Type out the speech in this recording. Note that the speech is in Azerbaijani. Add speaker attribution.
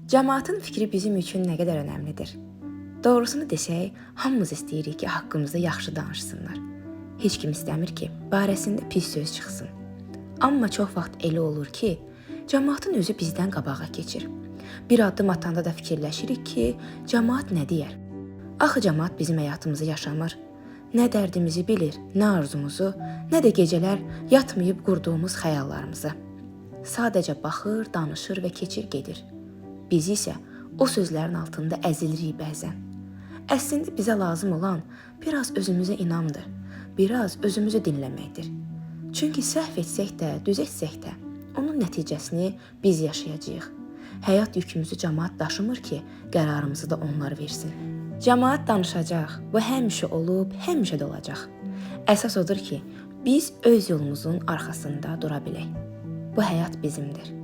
Speaker 1: Cəmaatın fikri bizim üçün nə qədər önəmlidir? Doğrusunu desək, hamımız istəyirik ki, haqqımızda yaxşı danışsınlar. Heç kim istəmir ki, barəsində pis söz çıxsın. Amma çox vaxt elə olur ki, cəmaatın özü bizdən qabağa keçir. Bir addım atanda da fikirləşirik ki, cəmaat nə deyər? Axı cəmaat bizim həyatımızı yaşamır. Nə dərdimizi bilir, nə arzumuzu, nə də gecələr yatmayıb qurduğumuz xəyallarımızı. Sadəcə baxır, danışır və keçir gedir. Biz isə o sözlərin altında əzilirik bəzən. Əslində bizə lazım olan biraz özümüzə inamdır, biraz özümüzü dinləməkdir. Çünki səhv etsək də, düz etsək də, onun nəticəsini biz yaşayacağıq. Həyat yükümüzü cəmaat daşımır ki, qərarımızı da onlar versin. Cəmaat danışacaq. Bu həmişə olub, həmişə də olacaq. Əsas odur ki, biz öz yolumuzun arxasında dura bilək. Bu həyat bizimdir.